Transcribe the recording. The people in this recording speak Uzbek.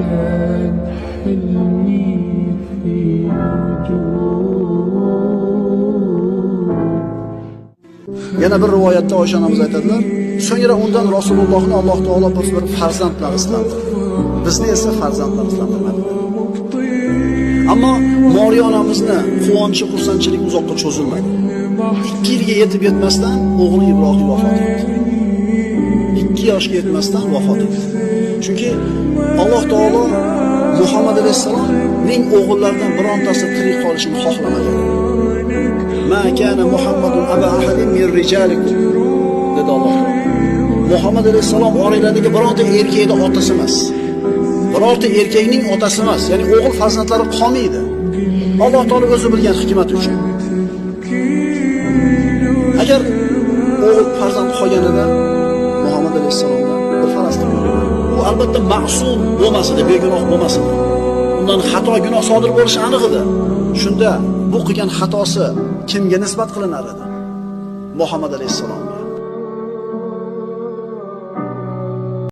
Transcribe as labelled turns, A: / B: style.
A: كان حلمي في وجود.
B: Yana bir rivoyatda Oysha onamiz aytadilar, so'ngra undan Rasulullohni Alloh taolo bir farzandlar islantirdi. Bizni esa farzandlar islantirmadi. Ammo Moriya onamizni quvonchi, xursandchilik uzoqqa cho'zilmadi. 2 yilga yetib yetmasdan o'g'li Ibrohim vafot etdi. 2 yoshga yetmasdan vafot etdi. Chunki Alloh taolo Muhammad alayhissalomning o'g'illaridan birontasi tirik qolishini xohlamagan. Ma kana Muhammadun aba ahadin min rijalikum, dedi Alloh taolo. Muhammad alayhissalom oranglardagi bironta erkakning otasi emas. Birorta erkakning otasi emas, ya'ni o'g'il farzandlari qolmaydi. Alloh taolo o'zi bilgan hikmat uchun. Agar o'g'il farzand qolganida Muhammad alayhissalomdan bir faraz qilib, u albatta ma'sum bo'lmas edi, begunoh bo'lmas edi. Undan xato, gunoh sodir bo'lishi aniq edi. Shunda bu qilgan xatosi kimga nisbat qilinar edi? Muhammad alayhissalomga.